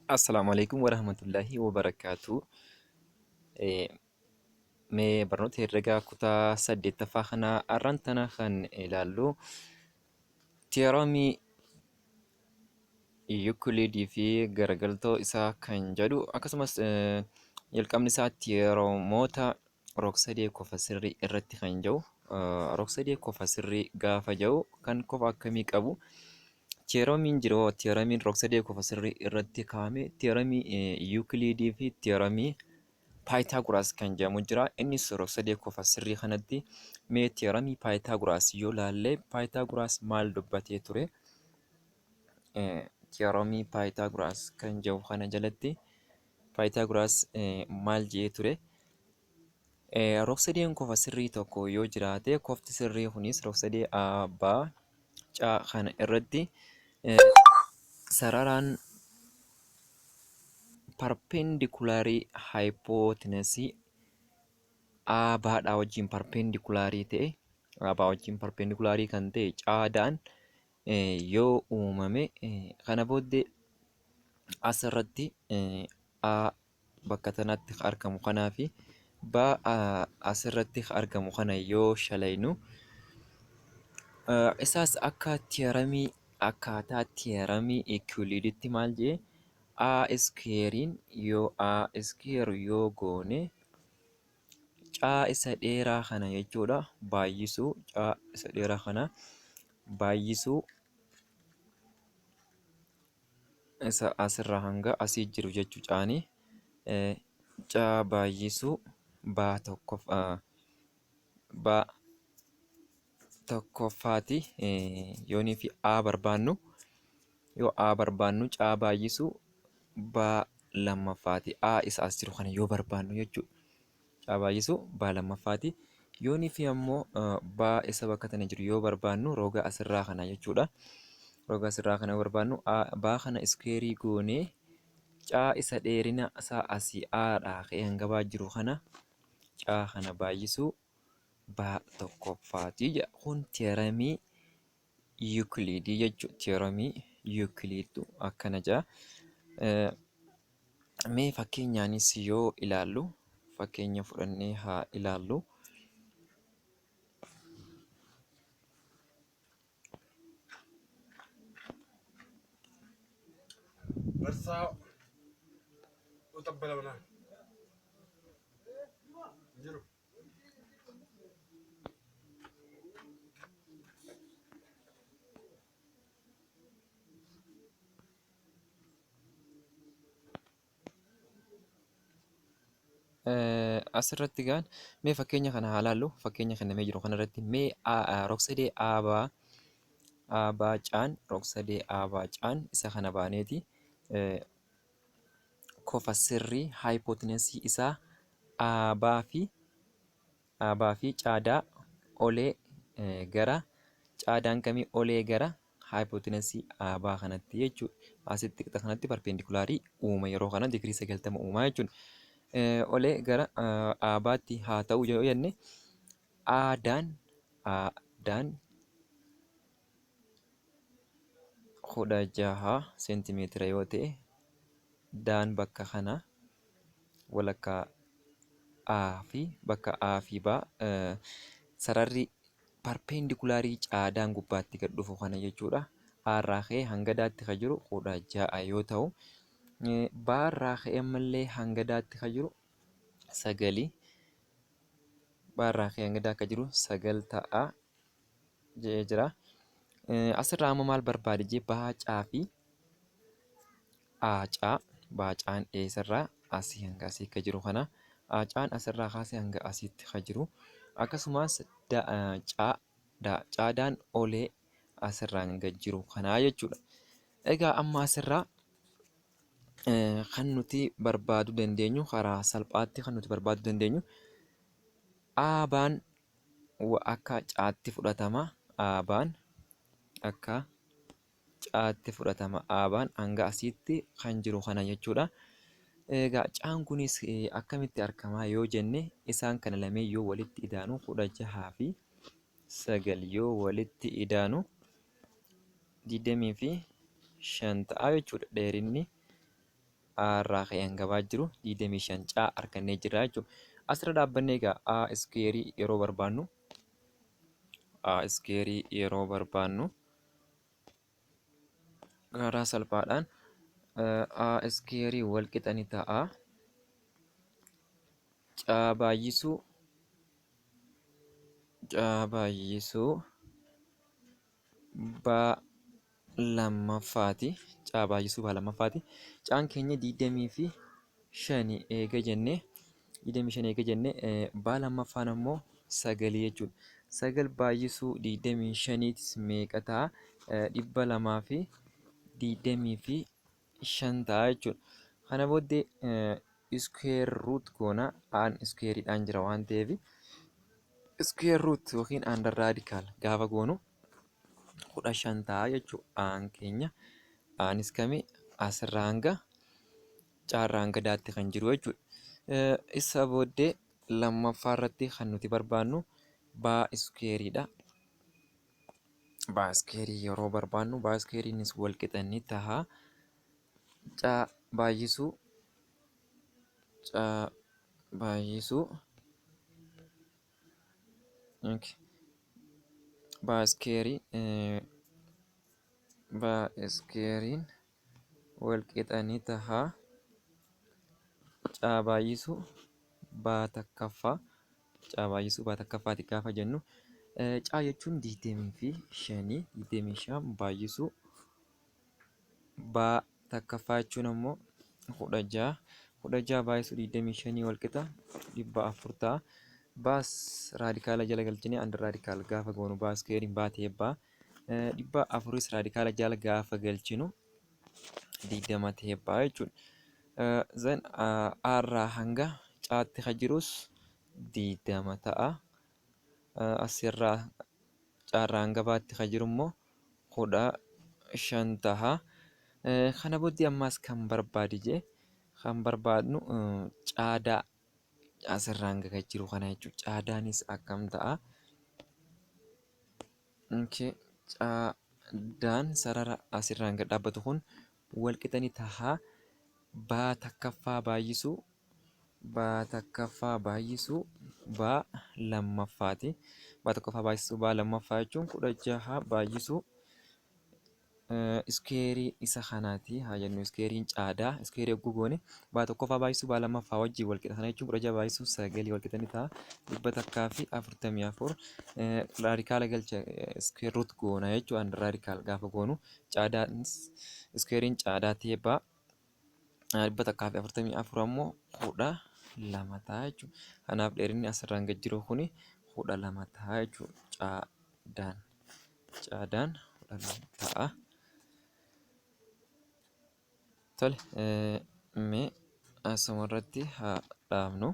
Assalaamu alaikum warahmatullahi wabarakaatu. Mee barnoota herregaa kutaa 8ffaa kana har'aan tana kan ilaallu tiyooromii Yuukiliidii fi garagaltoo isaa kan jedhu, akkasumas jalqabni isaa tiyooromoota rog-sadee kofa sirrii irratti kan jedhu. Rog-sadee kofa sirrii gaafa jedhu kan kofa akkamii qabu? Tiyooramiin jiru, tiyooramiin rog-sadee kofa sirrii irratti kaa'ame tiyooromii Yuukiliidii fi tiyooromii Paayitaaguraas kan jedhamu jira. Innis rog-sadee kofa sirrii kanatti. Mee tiyooromii Paayitaaguraas yoo laalle, Paayitaaguraas maal dubbatee ture? Tiyooromii Paayitaaguraas kan jedhu kana jalatti Paayitaaguraas maal jedhee ture? Rog-sadeen kofa sirrii tokko yoo jiraate, kofti sirrii kunis rog-sadee A, B, C kana irratti sararaan parpendikulaarii haayipootinasii A B dhaa wajjin parpendikulaarii ta'e, A B wajjin parpendikulaarii kan ta'e caadaan yoo uumame, kana booddee asirratti A bakka tanatti argamu kanaa fi B asirratti argamu kana yoo shalaynu, isaas akka tiyaramii, akkaataa tiyaramii Eucliditti maal jedhe? A iskeeriin yoo A iskeer yoo goone, C isa dheeraa kana jechuudha baay'isuu, C isa dheeraa kana baay'isuu isa asirraa hanga asii jiru jechuu, caanii C baay'isuu B tokkoffaati. Yoonii fi A barbaannu, yoo A barbaannu, C baay'isuu B lammaffaati. A isa as jiru kana yoo barbaannu jechuudha. C baay'isuu B lammaffaati. Yoonii fi ammoo B isa bakka tana jiru yoo barbaannu, roga asirraa kana jechuudha. Roga asirraa kana yoo barbaannu, B kana iskuweerii goonee C isa dheerina isaa asii A dhaa ka'ee hanga B jiru kana, C kana baay'isuu B tokkoffaati jedha. Kun tiyaramii Yuukiliidii jechuudha. Tiyooremii Yuukiliidtu akkana jedha. Mee fakkeenyaanis yoo ilaallu, fakkeenya fudhannee haa ilaallu. Barsaa utabbala manaa jiru. Asirratti gaan mee fakkeenya kana haa laallu. Fakkeenya kennamee jiru kanarratti mee rogsadee AB AB caan, rogsadee AB caan isa kana baaneeti kofa sirrii haayipootinasii isaa AB fi AB fi caadaa olee gara, caadaan kamii olee gara haayipootinasii AB kanatti jechuudha. Asitti qixa kanatti parpeendikulaarii uuma, yeroo kana digirii 90 uumaa jechuudha. Olee gara AB'tti haa ta'u yoo jenne, ADaan 16 seentimeetira yoo ta'e, daan bakka kana walakkaa A fi bakka A fi B sararri parpeendikulaarii caadaan gubbaatti gad dhufu kana jechuudha. A irraa ka'ee hanga daatti kan jiru 16 yoo ta'u, B irraa ka'ee ammallee hanga daatti kan jiru 9. B irraa ka'ee hanga daa kan jiru 9 ta'a jedhee jira. Asirraa amma maal barbaade jee? Baacaa fi Aacaa. Baacaan eessarraa asii hanga asii akka jiru kana. Aacaan asirraa kaasee hanga asiitti kan jiru. Akkasumas caadaan olee asirraan gad jiru kanaa jechuudha. Egaa amma asirraa kan nuti barbaaduu dandeenyu, karaa salphaatti kan nuti barbaaduu dandeenyu, Aabaan akka caatti fudhatama. Aabaan akka caatti fudhatama. Aabaan hanga asiitti kan jiru kana jechuudha. Egaa caan kunis akkamitti argama yoo jenne, isaan kana lameen yoo walitti idaanu, 16 fi 9 yoo walitti idaanu 25 ta'a jechuudha. Dheerinni A irraa ka'ee hanga baa jiru 25 C argannee jirra jechuudha. Asirra dhaabbannee egaa A iskeerii yeroo barbaannu A iskeerii yeroo barbaannu karaa salphaadhaan A iskeerii wal qixa ni ta'a. C baay'isuu C baay'isuu B lammaffaati. C baay'isuu B lammaffaati. Caan keenya 25 eega jennee 25 eega jennee B lammaffaan ammoo 9 jechuudha. 9 baay'isuu 25tis meeqa ta'a? 225 ta'a jechuudha. Kana booddee square root goona. Aan squareidhaan jira waan ta'eef square root yookiin under radical gaafa goonu 15 ta'a jechuudha. Aan keenya aanis kami asirraa hanga caarraa hanga daatti kan jiru jechuudha. Isa booddee lammaffaa irratti kan nuti barbaannu baa iskeeriidha. Baa iskeerii yeroo barbaannu baa iskeeriinis wal qixa ni ta'a. Caa baay'isuu caa baay'isuu baa iskeerii baa iskeeriin wal qixa ni ta'a. Caa baay'isuu baa takkaffaa caa baay'isuu baa takkaffaati gaafa jennu caa jechuun 25 25 baay'isuu baa takkaffaa jechuun ammoo 16 16 baay'isuu 25 wal qixa 400 ta'a. Baas raadikaala jala galchinee under raadikaal gaafa goonu baa iskeeriin baa ta'ee baa 400s raadikaala jala gaafa galchinu 20 ta'ee baa jechuudha. Zan A irraa hanga caatti kan jirus 20 ta'a. Asirraa caarraa hanga baatti kan jiru immoo 15 ta'a. Kana booddee ammaas kan barbaade jee kan barbaadnu caadaa asirraa hanga kan jiru kana jechuudha. Caadaanis akkam ta'a? Caadaan sarara asirraa hanga dhaabbatu kun wal qixa ni ta'a. Baa takkaffaa baay'isuu baa takkaffaa baay'isuu baa lammaffaati. Baa tokkoffaa baay'isuu baa lammaffaa jechuun 16 baay'isuu iskeerii isa kanaati haa jennu iskeeriin caadaa iskeerii yogguu goone baa tokkoffaa baay'isuu baa lammaffaa wajjin wal qixa. Kana jechuun 16 baay'isuu 9 wal qixa ni ta'a. 144 raadikaala galcha iskeer ruut goona jechuudha. Raadikaal gaafa goonu caadaan iskeeriin caadaa ta'ee baa 144 ammoo 12 ta'a jechuudha. Kanaaf dheerinni asirraan gad jiru kuni 12 ta'a jechuudha. Caadaan caadaan 12 ta'a. Tole mee asuma irratti haa dhaabnu.